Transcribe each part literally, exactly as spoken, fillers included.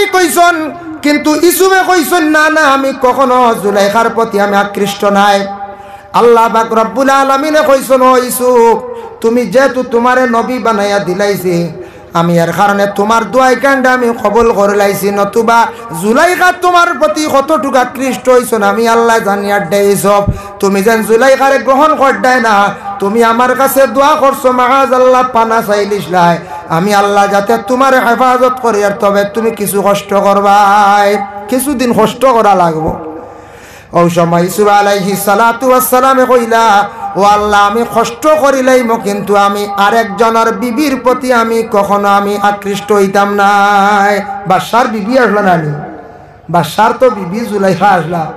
কইছইন, কিন্তু ইউসুফে কইছইন, "না, না, আমি কখনো জুলাইখার প্রতি আমি আকৃষ্ট নায়।" আল্লাহ পাক রব্বুল আলামিনে কইছইন, "ও ইউসুফ, তুমি যেহেতু তুমারে নবী বানাইয়া দিলাইছি, আমি এর কারণে তুমার দোয়াই কান্ডা আমি কবুল করিলাইছি, নতুবা জুলাইখা তুমার প্রতি কতটুকু আকৃষ্ট অইছইন আমি আল্লায় জানিয়ার দে ইউসুফ। তুমি যেন জুলাইখারে গ্রহণ কররায় না, তুমি আমার কাছে দোয়া করছো, মাআজাল্লাহ, পানা চাইলিছলায়, আমি আল্লাহ যাতে তুমারে হেফাজত করি, আর তবে তুমি কিছু কষ্ট করবায়, কিছুদিন কষ্ট করা লাগবো।" অউ সময় ইউসুফ আলাইহিস সালাতু ওয়াস সালামে কইলা, "ও আল্লাহ, আমি কষ্ট করিলাইমু, কিন্তু আমি আরেকজনর বিবির প্রতি আমি কখনো আমি আকৃষ্ট অইতাম নায়।" বাদশার বিবি আছলা না নি? বাদশার তো বিবি জুলাইখা আছলা।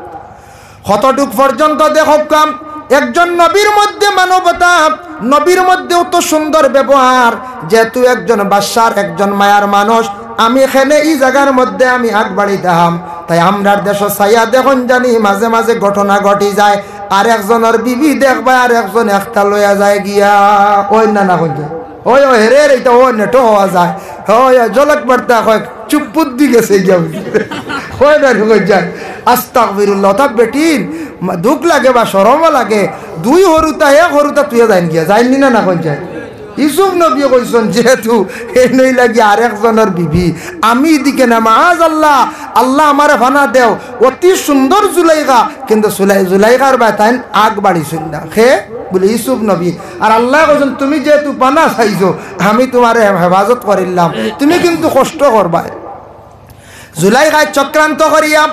কতটুক পর্যন্ত দেখউক্কা, একজন নবীর মধ্যে মানবতা, নবীর মধ্যে অত সুন্দর ব্যবহার, যেহেতু একজন বাদশার একজন মায়ার মানুষ, আমি কেনে ই জাগার মধ্যে আমি আগ বাড়িতাম। তাই আমরার দেশো চাইয়া দেখইন জানি মাঝে মাঝে ঘটনা ঘটি যায়, আরেকজনর বিবি দেখবায় আরেকজন একটা লইয়া যায় গিয়া, অয় না, না কইন যে, অয়, অয়, হেরে রে, ইটা অয় নেটো হওয়া যায়, অয়, অয়, জলক বার্তা কয়, চুপ বুদ্ধি গেছে গিয়া বুঝি। অয় না রে, কইন যায়, আস্তাগফিরুল্লাহ, ওটা বেটিন, মা-, দুখ লাগে বা শরমও লাগে, দুই হুরুতা, এক হুরুতা তুইয়া যাইন গিয়া, যাইন নি না, না কইন যায়। ইউসুফ নবীয়ে কইছইন, যেহেতু এই নই লাগি আরেকজনর বিবি, আমি ইদিকে না, মাআজাল্লাহ, আল্লাহ আমারে ফানা দেও, অতি সুন্দর জুলাইখা, কিন্তু জুলাই-, জুলাইখার বায় তাইন আগ বাড়িছইন না। কে? বলে ইউসুফ নবী। আর আল্লায় কইছইন, "তুমি যেহেতু পানা চাইছো, আমি তুমারে হে-, হেফাজত করিলাম, তুমি কিন্তু কষ্ট করবায়।" জুলাইখায় চক্রান্ত করিয়া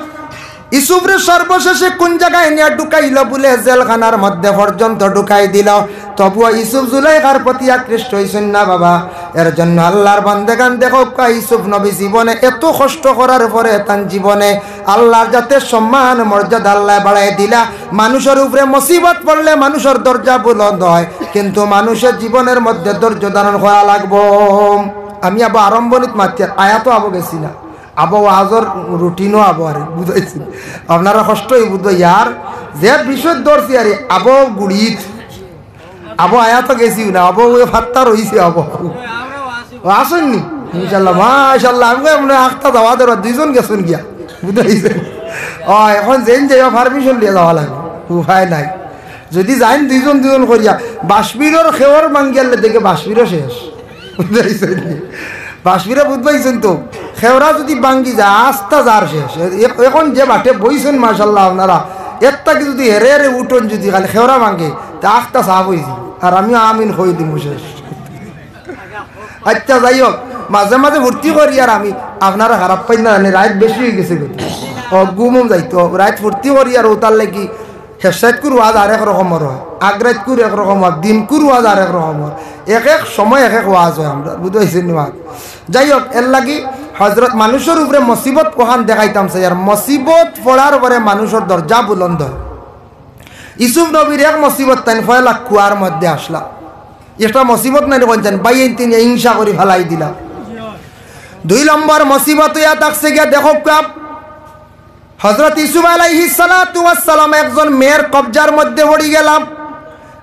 ইউসুফরে সর্বশেষে কুন জাগায় নিয়া ঢুকাইলো বুলে, জেলখানার মধ্যে পর্যন্ত ঢুকাই দিলো। তবুও ইউসুফ জুলাইখার প্রতি আকৃষ্ট অইছইন না বাবা। এর জন্য আল্লাহর বান্দেগান দেখউক্কা, ইউসুফ নবী জীবনে এত কষ্ট করার পরে তান জীবনে আল্লাহর যাতে সম্মান মর্যাদা আল্লায় বাড়াই দিলা। মানুষর উপরে মুসিবত পড়লে মানুষর দরজা বুলন্দ হয়, কিন্তু মানুষর জীবনের মধ্যে ধৈর্য ধারণ করা লাগবো। আমি আবো আরম্ভণিত মাতিয়ার, আয়াতো আবো গেছি না, আবো ওয়াজর রুটিনও আবো, আরে বুঝাইছি, আপনারা কষ্ট অইবো বুঝবো ইয়ার, যে বিষয় ধরছি আরে আবো গুড়িত, আবো আয়াতো গেছি না, আবো ওই ফাত্তা রইছে আবো। ও, আছইন নি? ইনশাআল্লাহ, মাশাআল্লাহ। আমি কই, আপনে আখতা যাওয়া ধরো, দুইজন গেছইন গিয়া। বুঝাইছে? ও, এখন যেইন যাইবা, permission লিয়া যাওয়া লাগবো। উপায় নাই। যদি যাইন দুইজন দুইজন করিয়া, বাঁশবিরর খেওর ভাঙ্গিয়ালে দেখে বাঁশবিরও শেষ। বুঝাইছে নি? বাঁশবিরে বুঝাইছইন তো, খেওরা যদি ভাঙ্গি যায়, আস্তা যার শেষ। এ-, এখন যে বাটে বইছইন, মাশাআল্লাহ, আপনারা, এর থাকি যদি হেরে হেরে উঠইন, যদি খালি খেওরা ভাঙ্গে, তে আখতা সাফ অইছে। আর আমিও আমিন কই দিমু শেষ। আচ্ছা, যাই হোক, মাঝে মাঝে ফুর্তি করি আর আমি, আপনারা খারাপ পাইন না জানি, রাইত বেশি অইগেছে গো। ও, ঘুমও যাইতো, রাইত ফুর্তি করি আর ওটার লাগি হেসাইতকুর ওয়াজ আরেক রকমর হয়, আগ্রাইতকুর এক রকমর, দিনকুর ওয়াজ আরেক রকমর, এক এক সময় এক এক ওয়াজ হয়, আমরা বুঝাইছি নি ওয়াজ। যাই হোক, এর লাগি হজরত মানুষর উপরে মুসিবত ওখান দেখাইতাম চাই, আর মুসিবত পড়ার পরে মানুষর দরজা বুলন্দ হয়। ইউসুফ নবীর এক মুসিবত তাইন পয়লা কুয়ার মধ্যে আছলা। একটা মুসিবত নানি কইন জান, ভাইয়াইন্তে নিয়া হিংসা করি ফালাই দিলা। দুই নম্বর মুসিবত অইয়া থাকছে গিয়া দেখউক্কা, হজরত ইউসুফ আলাইহিস সালাতু ওয়াস সালাম একজন মেয়ের কবজার মধ্যে পড়ি গেলা।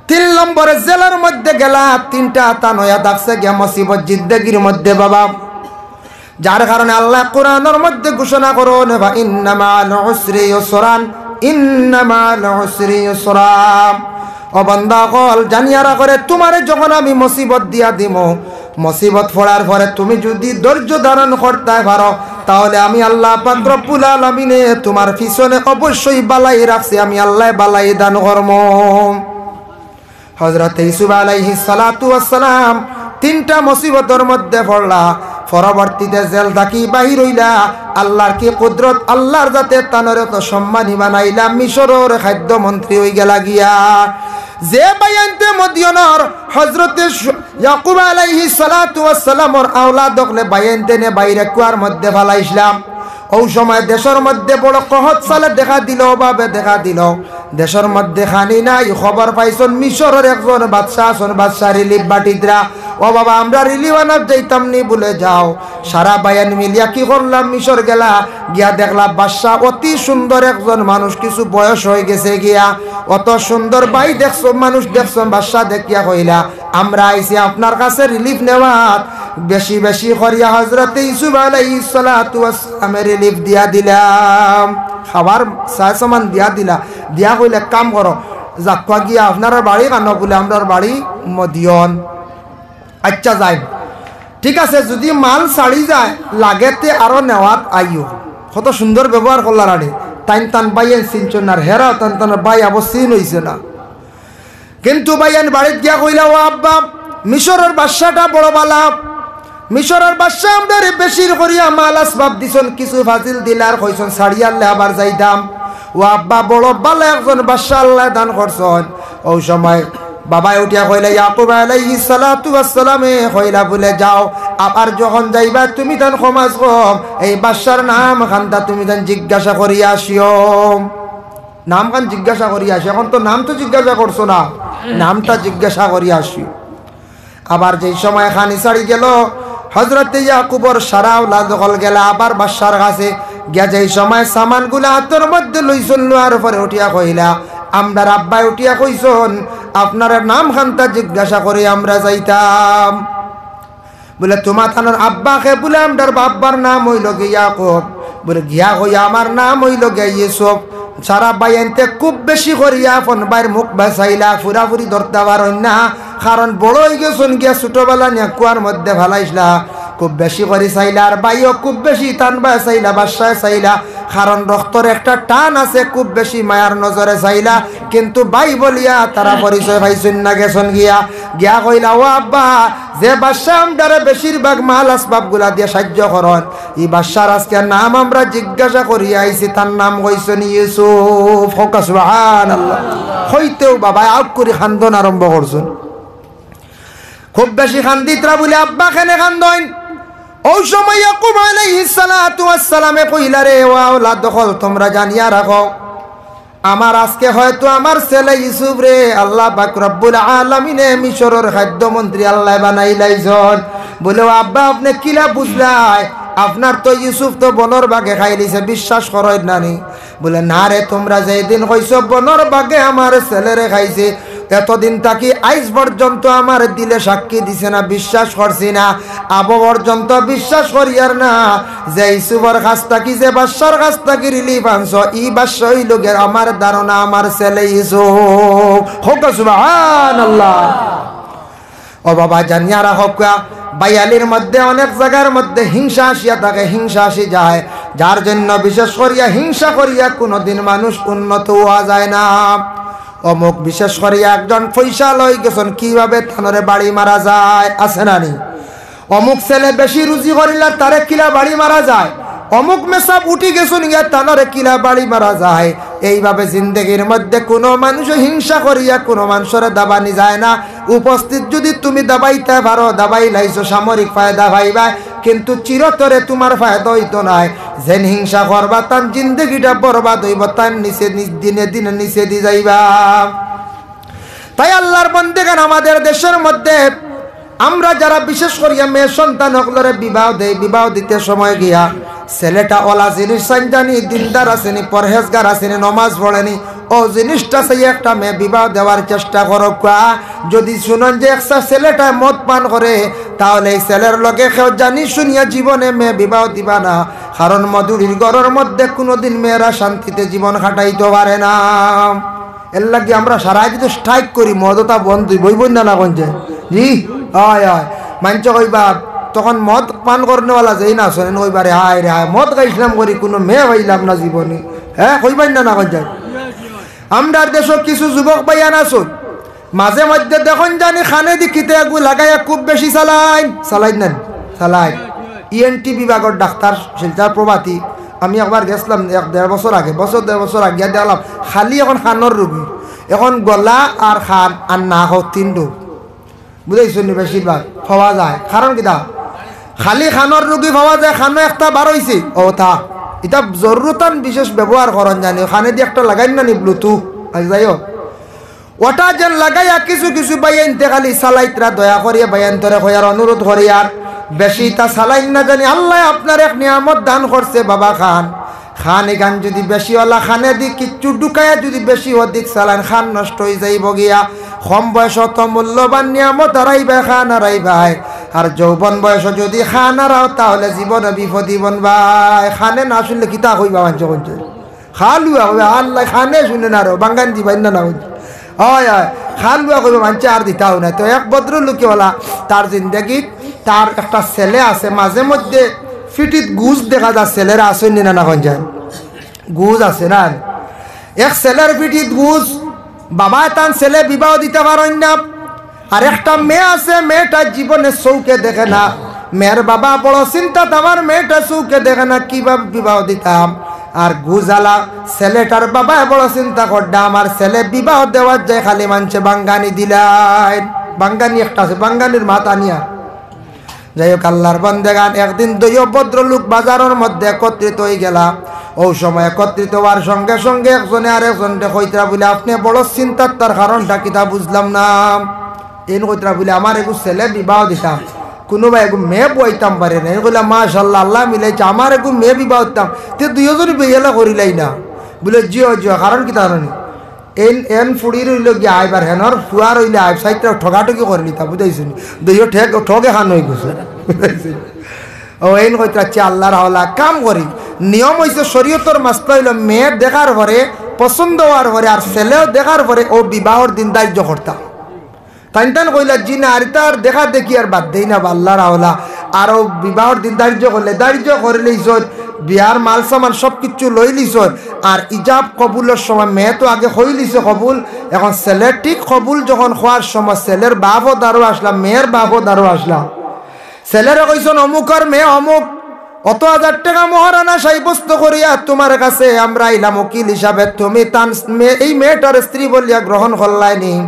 তিন নম্বরে জেলর মধ্যে গেলা, তিনটা তান অইয়া থাকছে গিয়া মুসিবত জিন্দেগির মধ্যে বাবা। যার কারণে আল্লায় কোরআনর মধ্যে ঘোষণা করইন, "ফা ইন্না মাআল উসরি ইউসরান, ইন্না মাআল উসরি ইউসরা।" ও বান্দা অকল, জানিয়া রাখো রে, তুমারে যখন আমি মুসিবত দিয়া দিমু, মুসিবত পড়ার পরে তুমি যদি ধৈর্য ধারণ করতায় পারো, তাহলে আমি আল্লাহ পাক রব্বুল আলামিনে তুমার পিছনে অবশ্যই বালাই রাখছি, আমি আল্লায় বালাই দান করমু। হজরত ইউসুফ আলাইহিস সালাতু ওয়াস সালাম তিনটা মুসিবতর মধ্যে পড়লা, পরবর্তীতে জেল থাকি বাহির অইলা। আল্লাহর কি কুদরত, আল্লাহর যাতে তানরে তো সম্মানী বানাইলা, মিশরর খাদ্য মন্ত্রী অইগেলা গিয়া। যে ভাইয়াইন্তে মদিয়নর হজরতে শু-, ইয়াকুব আলাইহিস সালাতু ওয়াস সালামর আওলাদ অকলে ভাইয়াইন্তে নে বাইরে কুয়ার মধ্যে ফালাইছলাম। অউ সময় দেশর মধ্যে বড় কহত সালে দেখা দিলো, অভাবে দেখা দিলো। দেশর মধ্যে খানি নাই, খবর পাইছইন মিশরর একজন বাদশা আছইন, বাদশা রিলিফ বাটিতরা। "ও বাবা, আমরা রিলিফ আনাত যাইতাম নি?" বুলে, "যাও।" সারা ভাইয়াইন মিলিয়া কি করলা, মিশর গেলা, গিয়া দেখলা বাদশা অতি সুন্দর একজন মানুষ, কিছু বয়স অইগেছে গিয়া, অত সুন্দর ভাই দেখছো, মানুষ দেখছো, বাদশা দেখিয়া কইলা, "আমরা আইছি আপনার কাছে রিলিফ নেওয়াত।" বেশি বেশি করিয়া হজরতে ইউসুফ আলাইহিস সালাতু ওয়াস সালামে রিলিফ দিয়া দিলাম, খাবার সামান দিয়া দিলা, দিয়া কইলা, "কাম করো, যাক্কা গিয়া আপনারার বাড়ি কানো?" বুলে, "আমরার বাড়ি মদিয়ন।" "আচ্ছা, যাই, ঠিক আছে, যদি মাল ছাড়ি যায়, লাগেতে আরো নেওয়াত আইও।" কত সুন্দর ব্যবহার করলা রানী। তাইন তান ভাইয়াইন চিনছইন না, হেরাও তান তান ভাই আবো চিন অইছে না। কিন্তু ভাইয়াইন বাড়িত গিয়া কইলা, "ও আব্বা, মিশরর বাদশাটা বড় বালা, মিশরর বাদশা আমরারে বেশির করিয়া মাল আসবাব দিছইন, কিছু ফাজিল দিলা আর কইছইন ছাড়িয়ারলে আবার যাইতাম। ও আব্বা, বড় বালা একজন বাদশা আল্লায় দান করছইন।" অউ সময় বাবায় উঠিয়া কইলা, ইয়াকুব আলাইহিস সালাতু ওয়াস সালামে কইলা বুলে, "যাও, আবার যখন যাইবা তুমি তান কমাস কম এই বাদশার নাম খান্তা তুমি তান জিজ্ঞাসা করিয়া আসিও।" নাম খান জিজ্ঞাসা করিয়া আসি। এখন তো নাম তো জিজ্ঞাসা করছো না, নামটা জিজ্ঞাসা করিয়া আসি। আবার যেই সময় খানি ছাড়ি গেল, হজরতে ইয়াকুবর সারা আওলাদ অকল গেলা আবার বাদশার কাছে। গিয়া যেই সময় সামানগুলা আতর মধ্যে লইছইন, লওয়ার পরে উঠিয়া কইলা, "আমরার আব্বায় উঠিয়া কইছইন, আপনারার নাম খান্তা জিজ্ঞাসা করি আমরা যাইতাম।" বুলে, "তুমা তানর আব্বা কে?" বুলে, "আমরার আব্বার নাম অইলো গি ইয়াকুব।" বুলে, "গিয়া কইয়া আমার নাম অইলো গি ইউসুফ।" সারা ভাইয়াইন্তে খুব বেশি করিয়া আপন ভাইর মুখ বায় চাইলা, ফুরাফুরি ধরতা পারইন না, কারণ বড় অইগেছইন গিয়া, ছোটবেলা নিয়া কুয়ার মধ্যে ফালাইছলা। খুব বেশি করি চাইলা, আর ভাইও খুব বেশি তান বায় চাইলা, বাদশায় চাইলা, কারণ রক্তর একটা টান আছে, খুব বেশি মায়ার নজরে চাইলা, কিন্তু ভাই বলিয়া তারা পরিচয় পাইছইন না, গেছইন গিয়া। গিয়া কইলা, "ও আব্বা, যে বাদশা আমরারে বেশিরভাগ মাল আসবাবগুলা দিয়া সাহায্য করইন, ই বাদশার আজকে নাম আমরা জিজ্ঞাসা করিয়া আইছি, তান নাম কইছইন ইউসুফ।" কউক্কা সুবহানাল্লাহ। কইতেউ বাবায় আউক করি কান্দন আরম্ভ করছইন। খুব বেশি কান্দিতরা বুলে, "আব্বা কেনে কান্দইন?" অউ সময় ইয়াকুব আলাইহিস সালাতু ওয়াস সালামে কইলা, "রে ও আওলাদ অকল, তুমরা জানিয়া রাখো, আমার আজকে হয়তো আমার ছেলে ইউসুফরে আল্লাহ পাক রব্বুল আলামিনে মিশরর খাদ্যমন্ত্রী আল্লায় বানাইলাইছইন।" বুলে, "ও আব্বা, আপনে কিলা বুঝলায়? আপনার তো ইউসুফ তো বনর বাঘে খাইলিছে, বিশ্বাস করইন না নি?" বুলে, "না রে, তুমরা যেদিন কইছো বনর বাঘে আমার ছেলেরে খাইছে, এতদিন থাকি আইজ পর্যন্ত আমার দিলে সাক্ষী দিছে না, বিশ্বাস করছি না। আবো পর্যন্ত বিশ্বাস করিয়ার না যে ইউসুফর কাছ থাকি, যে বাদশার কাছ থাকি রিলিফ আনছো, ই বাদশা অইলো গি আমার ধারণা আমার ছেলে ইউসুফ।" কউক্কা সুবহানাল্লাহ। ও বাবা, জানিয়া রাখউক্কা, ভাইয়ালির মধ্যে অনেক জাগার মধ্যে হিংসা আসিয়া থাকে, হিংসা আসি যায়, যার জন্য বিশেষ করিয়া হিংসা করিয়া কুনুদিন মানুষ উন্নত অওয়া যায় না। অমুক বিশেষ করিয়া একজন পয়সাআলা অইগেছইন, কিভাবে তানরে বাড়ি মারা যায়, আছে না নি? অমুক ছেলে বেশি রুজি করিলা, তারে কিলা বাড়ি মারা যায়, অমুক মেসাব উঠি গেছইন গিয়া, তানরে কিলা বাড়ি মারা যায়। এইভাবে জিন্দেগির মধ্যে কুনু মানুষে হিংসা করিয়া কুনু মানুষরে দাবানি যায় না। উপস্থিত যুদি তুমি দাবাইতায় পারো, দাবাইলাইছো, সামরিক ফায়দা পাইবায়, কিন্তু চিরতরে তুমার ফায়দা অইতো নায়। যেন হিংসা করবা, তান জিন্দেগিটা বরবাদ অইবো, তান নিচে নি-, দিনে দিনে নিচেদি যাইবা। তাই আল্লার বন্দেগান, আমাদের দেশর মধ্যে আমরা যারা বিশেষ করিয়া মেয়ে সন্তান অকলরে বিবাহ দেই, বিবাহ দিতে সময় গিয়া ছেলেটা অলা জিনিস চাইন জানি, দিনদার আছে নি, পরহেজগার আছে নি, নমাজ পড়ে নি, অউ জিনিসটা চাইয়া একটা মেয়ে বিবাহ দেওয়ার চেষ্টা করউক্কা। যুদি হুনইন যে একটা ছেলেটায় মদ পান করে, তাহলে ই ছেলের লগে কেউ জানি শুনিয়া জীবনে মেয়ে বিবাহ দিবা না, কারণ মদুড়ির ঘরর মধ্যে কুনুদিন মেয়েরা শান্তিতে জীবন কাটাইতো পারে না। এরলাগি আমরা সারা আইজ তো strike করি, মদ অতা বন্ধ অইবো, অইবো না, না কইন যে? জি, অয়, অয়। মানষে কইবা, তখন মদ পান করনেওয়ালা যেইন আছইন, কইবা, "রে হায়, রে হায়, মদ খাইছলাম করি, কুনু মেয়ে পাইলাম না জীবনে।" হে, কইবা না, না কইন যে? আমরার দেশো কিছু যুবক ভাইয়াইন আছইন, মাঝে মধ্যে দেখইন জানি কানেদি কিতা এগু লাগাইয়া খুব বেশি চালাইন, চালাইন না নি? চালাইন। ই এন টি বিভাগর ডাক্তার শিলচর প্রভাতী, আমি একবার গেছলাম এক দেড় বছর আগে, বছর দেড় বছর আগে, গিয়া দেখলাম খালি অখন কানর রুগী, অখন গলা আর কান আর নাক, অউ তিন রোগ, বুঝাইছো নি, বেশিরভাগ পাওয়া যায়। কারণ কিতা? খালি কানর রুগী পাওয়া যায়, কানো একটা বার অইছে, অউ তা। ইতা জরুরতান বিশেষ ব্যবহার করইন জানি, কানেদি একটা লাগাইন না নি Bluetooth, আইজ যাই অউক। অটা যেন লাগাইয়া কিছু কিছু ভাইয়াইন্তে খালি চালাইতরা, দয়া করিয়া ভাইয়াইন্তরে কইয়ার, অনুরোধ করিয়ার, বেশি ইতা চালাইন না জানি। আল্লায় আপনারে এক নিয়ামত দান করছে বাবা কান, কান ইখান যুদি বেশি অলা কানেদি কিচ্ছু ঢুকাইয়া যুদি বেশি অধিক চালাইন, কান নষ্ট অইযাইবো গিয়া। কম বয়সো অত মূল্যবান নিয়ামত হারাইবায়, কান হারাইবায়। আর যৌবন বয়সো যুদি খান হারাও, তাহলে জীবনে বিপদি বনবায়। খানে না শুনলে কিতা কইবা মানষে কইছে? খালুয়া কইবা, "আল্লায় খানে শুনে না রে, বাঙ্গানি দিবাইন না, না কইছে।" অয়, অয়, খালুয়া কইবা মানষে আর দিতাও না। তো এক ভদ্রলোকে অলা, তার জিন্দেগিত তার একটা ছেলে আছে, মাঝে মধ্যে ফিটিত গুজ দেখা যায়, ছেলের আসইন নি না, না কইন যায়, গুজ আছে না। এক ছেলের ফিটিত গুজ, বাবায় তান ছেলে বিবাহ দিতা পারইন না। আর একটা মেয়ে আছে, মেয়েটা জীবনে চউখে দেখে না। মেয়ের বাবা বড় চিন্তাত, আমার মেয়েটা চউখে দেখে না, কিভাবে বিবাহ দিতাম? আর গুজালা ছেলেটার বাবায় বড় চিন্তা করডা, আমার ছেলে বিবাহ দেওয়ার যায় খালি মানষে বাঙ্গানি দিলাইন। বাঙ্গানি একটা আছে, বাঙ্গানির মাত আনিয়া। যাই হোক, আল্লার বন্দেগান, একদিন দুইও ভদ্রলোক বাজারর মধ্যে একত্রিত অইগেলা। অউ সময় একত্রিত অওয়ার সঙ্গে সঙ্গে একজনে আরেকজনরে কইতরা বুলে, "আপনে বড় চিন্তাত, তার কারণটা কিতা বুঝলাম না।" এইন কইতরা বুলে, "আমার এগু ছেলে বিবাহ দিতাম, কুনুবায় এগু মেয়ে বওয়াইতাম পারে না।" এইন কইলা, "মাশাআল্লাহ, আল্লায় মিলাইছে, আমার এগু মেয়ে বিবাহ দিতাম।" তে দুইওজনে বেয়ালা করিলাই না। বুলে, "জিও, জিও, কারণ কিতা জানো নি?" এইন, এইন ফুড়ি রইল গিয়া আইবার, হেনর ফুয়া রইলে আইব, সাইতরা ঠগাঠগি করিলিতা, বুঝাইছো নি? দুইও ঠেক, ঠগ এখান অইগেছে, বুঝাইছো নি? অউ এইন কইতরা, "আচ্ছা, আল্লার হাওলা, কাম করি।" নিয়ম অইছে, শরীয়তর মাসলা অইলো, মেয়ে দেখার পরে, পছন্দ অওয়ার পরে, আর ছেলেও দেখার পরে, অউ বিবাহর দিন ধার্য করতা। তাইন তান কইলা, "জি না, আর ইতার দেখা দেখি আর বাদ দেই না বা, আল্লার হাওলা।" আর অউ বিবাহর দিন ধার্য করলে, ধার্য করিলিছইন, বিয়ার মাল সামান সব কিচ্ছু লইলিছইন। আর ইজাব কবুলর সময় মেয়ে তো আগে কইলিছে কবুল, এখন ছেলে ঠিক কবুল যখন কওয়ার সময় ছেলের বাপও দারো আসলা, মেয়ের বাপও দারো আসলা। ছেলেরে কইছইন, "অমুকর মেয়ে অমুক, অত হাজার টেকা মোহরানা সাব্যস্ত করিয়া তুমার কাছে আমরা আইলাম উকিল হিসাবে, তুমি তান মেয়ে, এই মেয়েটার স্ত্রী বলিয়া গ্রহণ করলায় নি?"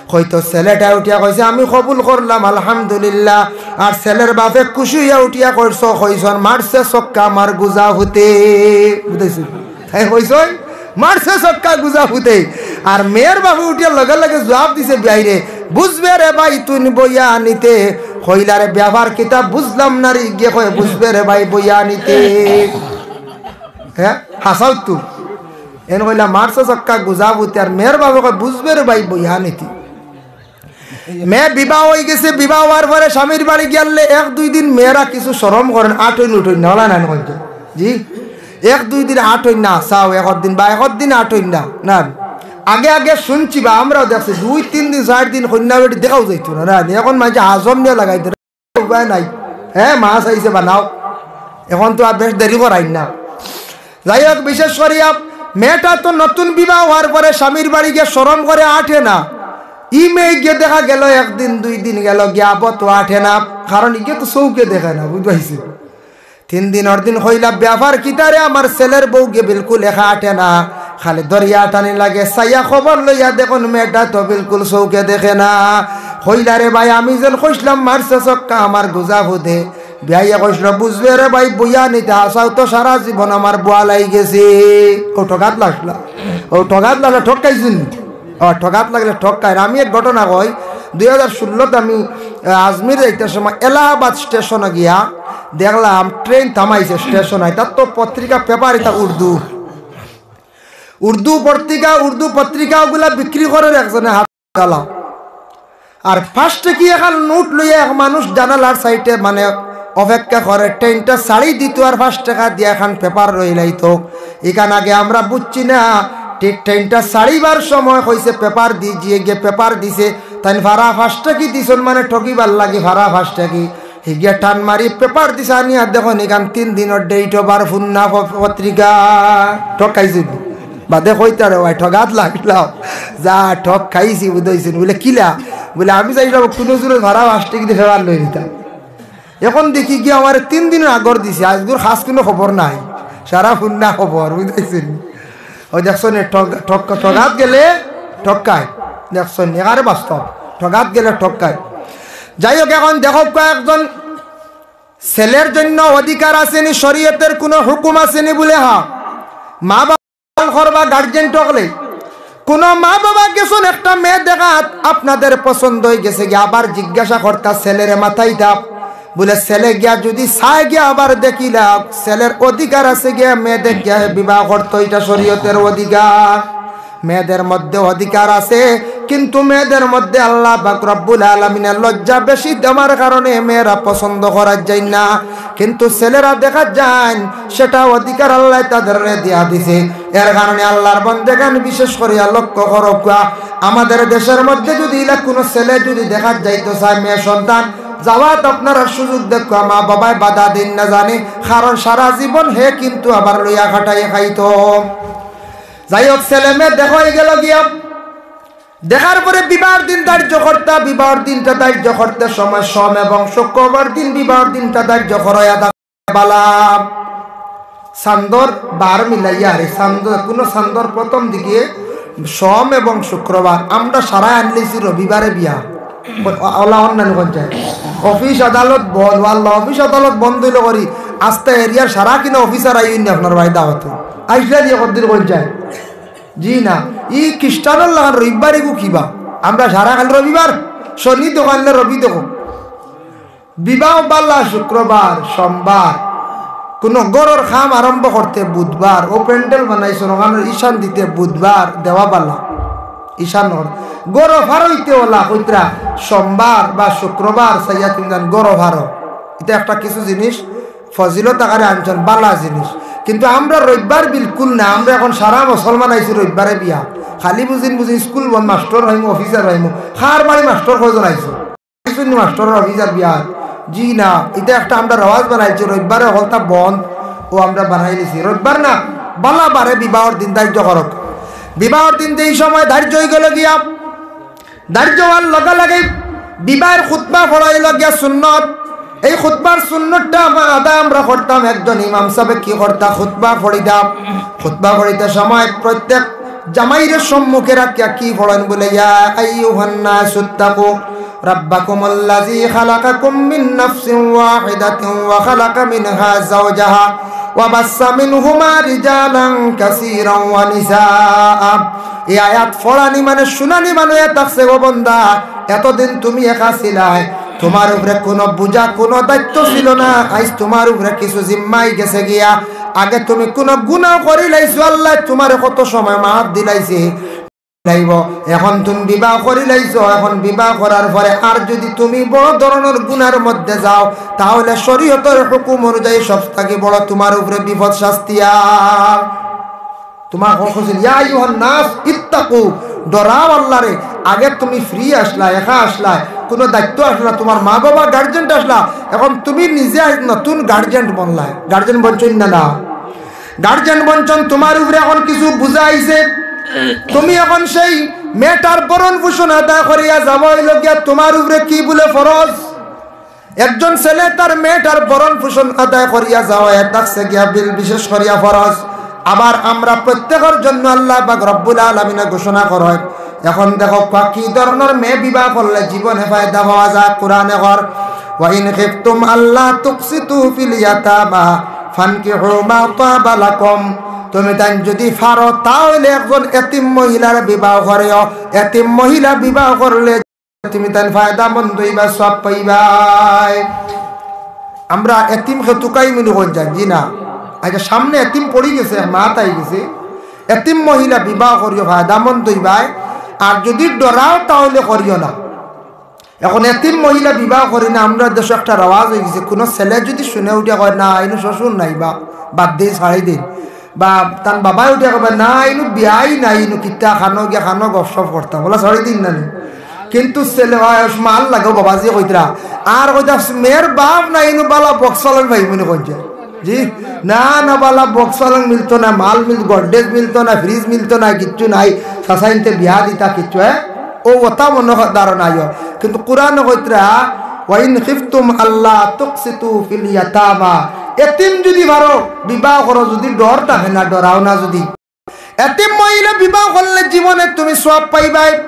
কইতো ছেলেটায় উঠিয়া কইছে, "আমি কবুল করলাম, আলহামদুলিল্লাহ।" আর ছেলের বাপে খুশি অইয়া উঠিয়া কইছো, কইছইন, "মারছে ছক্কা আমার গুজা ফুতে।" বুঝাইছো? তাইন কইছইন, "মারছে ছক্কা গুজা ফুতে।" আর মেয়ের বাপে উঠিয়া লগে লগে জুয়াব দিছে, "বিয়াইরে, বুঝবে রে ভাই তুই বইয়া আনিতে।" কইলা, "রে ব্যাপার কিতা বুঝলাম না রে।" ইগিয়ে কয়, "বুঝবে রে ভাই বইয়া আনিতে।" হ্যাঁ, হাছাউ তো। এইন কইলা, "মারছে ছক্কা গুজা ফুতে", আর মেয়ের বাপে কয়, "বুঝবে রে ভাই বইয়া আনিতে।" মেয়ে বিবাহ অইগেছে, বিবাহ অওয়ার পরে স্বামীর বাড়ি গেলে এক দুই দিন মেয়েরা কিছু শরম করইন, আটইন উঠইন না, অলা নায় না কইতো? জি, এক দুই দিন আটইন না, চাও এক দিন বা এক দিন আটইন না। না, আগে আগে শুনছি বা আমরাও দেখছি, দুই তিন দিন, চাইর দিন কইন্যা বেটি দেখাও যাইতো না, না, এখন মানষে হাজম নিয়া লাগাই দেয়, উপায় নাই। হ্যাঁ, মাছ আইছে বানাও, এখন তো আর বেশ দেরি করাইন না। যাই হোক, বিশেষ করিয়া মেয়েটা তো নতুন বিবাহ অওয়ার পরে স্বামীর বাড়ি গিয়া শরম করে আটে না। ই মেয়ে গিয়া দেখা গেল একদিন দুই দিন গেল গিয়া আবো তো আটে না, কারণ ইগিয়ে তো চউখে দেখে না, বুঝবাইছে। তিন দিনর দিন কইলা, "ব্যাপার কিতা রে, আমার ছেলের বউ গিয়া বিলকুল একা আটে না, খালি ধরিয়া আটানি লাগে।" চাইয়া খবর লইয়া দেখইন মেয়েটা তো বিলকুল চউখে দেখে না। কইলা, "রে ভাই, আমি যেন কইছলাম মারছে ছক্কা আমার গুজা ফুতে।" বিয়াইয়ে কইছিল, "বুঝবে রে ভাই, বইয়া আনিতে, হাছাউ তো সারা জীবন আমার বওয়া লাগি গেছে।" অউ ঠগাত লাগলা, অউ ঠগাত লাগলা, ঠগ খাইছইন নি? অউ ঠগাত লাগলে ঠগ খায়। আমি এক ঘটনা কই, দুই হাজার ষোলোত আমি, আহ, আজমির যাইতার সময় এলাহাবাদ স্টেশনো গিয়া দেখলাম ট্রেন থামাইছে স্টেশনো। ইতা তো পত্রিকা, পেপার, ইতা উর্দু, উর্দু পত্রিকা, উর্দু পত্রিকা অগুলা বিক্রি করের একজনে হাত চালা। আর পাঁচ টেকি এখান নোট লইয়া এক মানুষ জানালার সাইডে মানে অপেক্ষা করে, ট্রেনটা ছাড়ি দিতো আর পাঁচ টেকা দিয়া এখান পেপার রইলাইতো। ইখান আগে আমরা বুঝছি না, ঠিক ট্রেনটা ছাড়িবার সময় কইছে, "পেপার দিজিয়ে", গিয়া পেপার দিছে। তাইন ভাড়া পাঁচ টেকি দিছইন, মানে ঠগিবার লাগি ভাড়া পাঁচ টেকি। হি গিয়া টান মারি পেপার দিছে, আনিয়া দেখইন ইখান তিন দিনর date over ফুন্না প-, পত্রিকা। ঠগ খাইছইন নি? বাদে কইতা রে ভাই, ঠগাত লাগলাম। যা ঠগ খাইছি, বুঝাইছইন। বুলে, "কিলা?" বুলে, "আমি চাইলাম কুনু জুরে ভাড়া পাঁচ টেকি দি ফেরত লই নিতাম। এখন দেখি গিয়া আমারে তিন দিনর আগর দিছে, আইজকুর খাস কুনু খবর নাই। সারা ফুন্না খবর", বুঝাইছইন নি? অউ দেখছইন নি, ঠগ, ঠগ, ঠগাত গেলে ঠগ খায়। দেখছইন নি, একেবারে বাস্তব। ঠগাত গেলে ঠগ খায়। যাই হোক, এখন দেখো কয়েকজন ছেলের জন্য অধিকার আছে নি, শরীয়তের কুনু হুকুম আছে নি? বুলে, হ্যাঁ। মা বাবা করবা গার্জিয়ান টকলে। কুনু মা বাবা গেছইন একটা মেয়ে দেখাত, আপনাদের পছন্দ অইগেছে গিয়া, আবার জিজ্ঞাসা করতা ছেলেরে মাতাইতা। বুলে, ছেলে গিয়া যুদি চায় গিয়া আবার দেখিলা, ছেলের অধিকার আছে গিয়া মেয়ে দেখিয়া হে বিবাহ করতো, ইটা শরীয়তের অধিকার। মেয়েদের মধ্যে অধিকার আছে, কিন্তু মেয়েদের মধ্যে আল্লাহ পাক রব্বুল আলামিনের লজ্জা বেশি দেওয়ার কারণে মেয়েরা পছন্দ করার যায় না। কিন্তু ছেলেরা দেখা যায়, সেটা অধিকার আল্লাহ তাদেররে দিয়া দিছে। এর কারণে আল্লাহর বন্দেগান, বিশেষ করিয়া লক্ষ্য করউক্কা, আমাদের দেশের মধ্যে যদি ইলা কোনো ছেলে যদি দেখা যাইতো চায় মেয়ে সন্তান, যাওয়াত আপনারা সুযোগ দেউক্কা, মা বাবায় বাধা দেইন না জানি, কারণ সারা জীবন হে কিন্তু আবার লইয়া খাটাই খাইতো। যাই হোক, ছেলে মেয়ে দেখা অইগেলো গিয়া, দেখার পরে বিবাহর দিন ধার্য করতা, বিবাহর দিনটা ধার্য করতে সময় সোম এবং শুক্রবার দিন বিবাহর দিনটা ধার্য করাইয়া দা-, বালা চান্দর বার মিলাইয়া, আরে চান্দর, কোনো চান্দর প্রথম দিকে সোম এবং শুক্রবার, আমরা সারায় আনলিছি রবিবারে বিয়া। অলা অন্যান্য কোন যায়, অফিস আদালত বন্ধ, আল্লাহ, অফিস আদালত বন্ধ অইলো করি, আস্তা এরিয়ার সারা কিনা অফিসার আইন আপনার বাড়ি দাওয়াত আইসলা দিয়ে কদ্দিন কোন যায়। জি না, ই খ্রিস্টানর লাখান রবিবারে গু কিবা? আমরা সারা খালি রবিবার, শনি দোকান না রবি দোকান। বিবাহ বালা শুক্রবার, সোমবার, কোনো ঘরর কাম আরম্ভ করতে বুধবার, ও প্যান্ডেল বানাইছো রঙানোর ঈশান দিতে বুধবার, দেওয়া বালা, ঈশান ঘর, ঘরো ফারইতে ওলা কইতরা সোমবার বা শুক্রবার চাইয়া তুমি জান ঘরো ফারো। এটা একটা কিছু জিনিস ফজিলত আকারে আনছন, বালা জিনিস। কিন্তু আমরা রবিবার বিলকুল না, আমরা এখন সারা মুসলমান আইছি রবিবারে বিয়া। খালি বুঝিন বুঝিন স্কুল বন্ধ, মাস্টর হইমু, অফিসার হইমু। কার বাড়ি মাস্টর কয়জন আইছো? আইছুন নি মাস্টর, অফিসার বিয়া? জি না, এটা একটা আমরা রেওয়াজ বানাইছি, রবিবারে হকলতা বন্ধ, ও আমরা বানাই নিছি। রবিবার না, বালা বারে বিবাহর দিন ধার্য করউক। বিবাহর দিন যেই সময় ধার্য অইগেলো গিয়া, ধার্য অওয়ার লগে লগে বিবাহর খুতবা পড়া অইলো গিয়া সুন্নত। এই খুতবার সুন্নতটা আমা-, আদা আমরা করতাম, একজন ইমাম সাবে কি করতা, খুতবা পড়িতা। খুতবা পড়িতে সময় প্রত্যেক জামাইরে সম্মুখে রাখিয়া কি পড়ইন বলে, ইয়া আইয়ুহান নাসুত্তাকু রাব্বাকুমুল্লাযী খালাকাকুম মিন নাফসিন ওয়াহিদাতিন ওয়া খালাকা মিনহা যাওজাহা ওয়া বাসসা মিনহুমা রিজালান কাসীরান ওয়া নিসাআ। এই আয়াত পড়ানি মানে শুনানি মানে এ থাকছে, ও বন্দা, এতদিন তুমি একা ছিলায়, তোমার উপরে কোনো বুঝা, কোনো দায়িত্ব ছিল না, আইজ তোমার উপরে কিছু জিম্মাই গেছে গিয়া। আগে তুমি কোনো গুনাহ করিলাইছো, আল্লায় তোমারে কত সময় মাফ দিলাইছে, লাইব। এখন তুমি বিবাহ করিলাইছো, এখন বিবাহ করার পরে আর যদি তুমি বড় ধরনের গুনার মধ্যে যাও, তাহলে শরীয়তর হুকুম অনুযায়ী সব থাকি বড় তোমার উপরে বিপদ শাস্তি। আর তোমার হক আছিল, ইয়া আইয়ুহান নাস ইত্তাকু, ডরাও আল্লাহরে। আগে তুমি ফ্রি আসলা, একা আসলা, কোনো দায়িত্ব আসলা, তোমার মা বাবা গার্জেন্ট আসলা, এখন তুমি নিজে আইজ নতুন গার্জেন্ট বনলায়। গার্জেন্ট বনছইন না, না? গার্জেন্ট বনছইন, তোমার উপরে এখন কিছু বুঝা আইছে। তুমি এখন সেই মেয়েটার ভরণ পোষণ আদায় করিয়া যাওয়া অইলো গিয়া তোমার উপরে কি বলে ফরজ? একজন ছেলে তার মেয়েটার ভরণ পোষণ আদায় করিয়া যাওয়া এ থাকছে গিয়া বিল বিশেষ করিয়া ফরজ। আবার আমরা প্রত্যেকের জন্য আল্লাহ পাক রব্বুল আলামিনে ঘোষণা করইন। এখন দেখো, কি ধরনের মেয়ে বিবাহ করলে জীবনে ফায়দা পাওয়া যায়। কোরআনে কর, "ওয়া ইন খিফতুম আল্লা তুকসিতু ফিল ইয়াতামা ফানকিহু মা তাবা লাকুম।" তুমি তাইন যদি পারো, তাহলে একজন এতিম মহিলার বিবাহ করিও। এতিম মহিলা বিবাহ করলে তুমি তাইন ফায়দামন্দ অইবা, সওয়াব পাইবায়। আমরা এতিম কে তুকাই মনে কইন যান, জি না। আচ্ছা, সামনে এতিম পড়ি গেছে, মাত আই গেছে, এতিম মহিলা বিবাহ করিও, ফায়দামন্দ অইবায়। আর যদি ডরাও, তাহলে করিও না। এখন এতিম মহিলা বিবাহ করি না, আমরা দেশো একটা রেওয়াজ অই গেছে, কোনো ছেলে যদি শুনে উঠে কয়, "না, ইনো শ্বশুর নাই বা, বাদ দেই, ছাড়ি দেই।" বা তান বাবায় উঠিয়া কইবা, "না, ইনো বিয়াই নাই, ইনো কিতা খানো গিয়া খানো গপসপ করতাম, ওলা ছাড়ি দিন না নি।" কিন্তু ছেলে, "ওই মাল লাগো বাবাজি," কইতরা। আর কইতা, "মেয়ের বাপ নাই, ইনো বালা বক্স পালং পাইমু নি কইছে।" জি, না, না, বালা বক্স পালং মিলতো না, মাল মিল, গডরেজ মিলতো না, ফ্রিজ মিলতো না, কিচ্ছু নাই। চাচাইন্তে বিয়া দিতা কিচ্ছু, হ্যাঁ? ও ওটা মনে হয় ধারণা আইও। কিন্তু কোরআনে কইতরা, "ওয়া ইন খিফতুম আল্লা তুকসিতু ফিল ইয়াতামা।" এতিম যদি পারো, বিবাহ করো, যদি ডর থাকে না, ডরাও না যদি। এতিম মহিলা বিবাহ করলে জীবনে তুমি সওয়াব পাইবায়।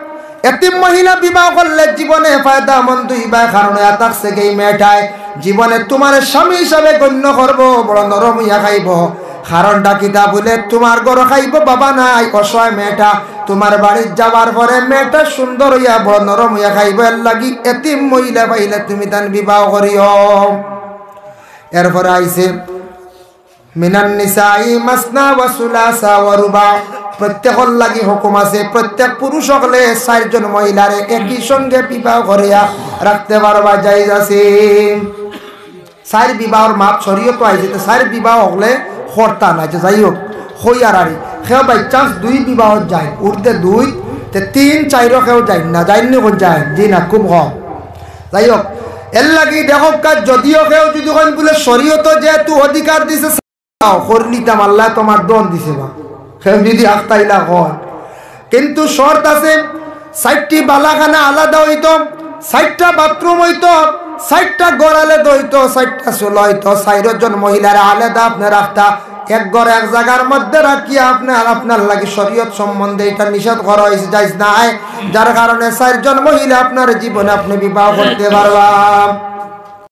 এতিম মহিলা বিবাহ করলে জীবনে ফায়দামন্দ অইবায়, কারণ এ থাকছে গি এই মেয়েটায় জীবনে তোমারে স্বামী হিসাবে গণ্য করবো, বড় নরম অইয়া খাইবো। কারণটা কিতা বুলে, তোমার ঘরো খাইবো বাবা নাই, অসহায় মেয়েটা, তোমার বাড়িত যাওয়ার পরে মেয়েটা সুন্দর অইয়া বড় নরম অইয়া খাইবো। এর লাগি এতিম মহিলা পাইলে তুমি তান বিবাহ করিও। এরপরে আইছে, "মিনান নিসাই মাসনা ওয়া সুলাসা ওয়া রুবা।" প্রত্যেকর লাগি হুকুম আছে, প্রত্যেক পুরুষ অকলে চাইরজন মহিলারে একই সঙ্গে বিবাহ করিয়া রাখতে পারবা, জায়েজ আছে। চাইর বিবাহর মাপ শরীয়তো আইছে, তে চাইর বিবাহ অকলে করতা না। আচ্ছা, যাই হোক, কইয়ার আরি, কেউ by chance দুই বিবাহ যায়, উর্ধে দুই, তে তিন চাইরও কেউ যায় না, যাইননি কোন যায়? জি না, খুব কম। যাই হোক, এর লাগি দেখউক্কা, যদিও কেউ যদি কইন বুলে শরীয়তো যেহেতু অধিকার দিছে, চাও, করি নিতাম, আল্লায় তুমার ধন দিছে বা, কেউ যদি আখতাইলা কয়, কিন্তু শর্ত আছে, চাইরটি বালাখানা আলাদা অইতো, চাইরটা বাথরুম অইতো, চাইরটা ঘর আলাদা অইতো, চাইরটা চুলা অইতো, চাইরজন মহিলারে আলাদা আপনে রাখতা, এক ঘর এক জাগার মধ্যে রাখিয়া আপনার, আপনার লাগি শরীয়ত সম্বন্ধে ইটা নিষেধ করা অইছে, জায়েজ নাই। যার কারণে চাইরজন মহিলা আপনার জীবনে আপনে বিবাহ করতে পারবা।